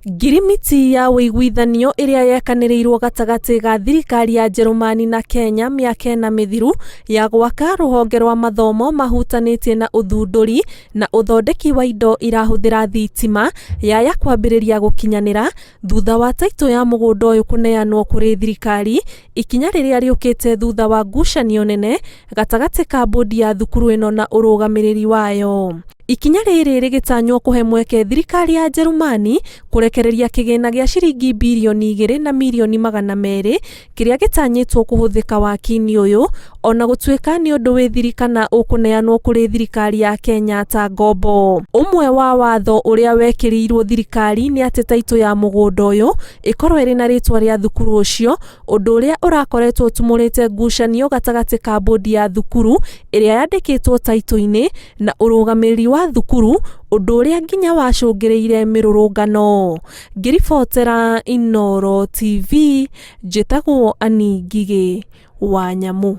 Ngirimiti ya ũiguithanio ĩrĩa yekanĩrĩirwo gatagatĩ ga thirikari ya Njerumani na Kenya mĩaka ĩna mĩthiru ya gwaka rũhonge rwa mathomo mahutanĩtie na ũthundũri na ũthondeki wa indo irahũthĩra thitima yaya kwambĩrĩria gũkinyanĩra thutha wa taitũ ya mũgũnda ũyũ kũneanwo kũrĩ thirikari, ikinya rĩrĩa rĩũkĩte thutha wa ngucanio nene gatagatĩ ka mbũndi ya thukuru ĩno na ũrũgamĩrĩri wayo. Ikinya rĩrĩ rĩgĩtanywo kũhe mweke thirikari ya Njerumani kũrekereria kĩgĩna gĩa ciringi birioni 2 na mirioni 200 kĩrĩa gĩtanyĩtwo kũhũthĩka waki-inĩ ũyũ, ona gũtuĩka nĩ ũndũ wĩ thiri kana ũkũneanwo kũrĩ thirikari ya Kenya ta ngombo. Ũmwe wa watho ũrĩa wekĩrĩirwo thirikari nĩ atĩ taitũ ya mũgũnda ũyũ ĩkorwo ĩrĩ na rĩtwa rĩa thukuru ũcio, ũndũ ũrĩa ũrakoretwo ũtumũrĩte ngucanio gatagatĩ ka mbũndi ya thukuru ĩrĩa yandĩkĩtwo taitũ-inĩ na ũrũgamĩrĩri wa thukuru, ũndũ ũrĩa nginya wacũngĩrĩire mĩrũrũngano. Ngĩribotera Inooro TV, njĩtagwo Annie Ngigĩ wa Nyamũ.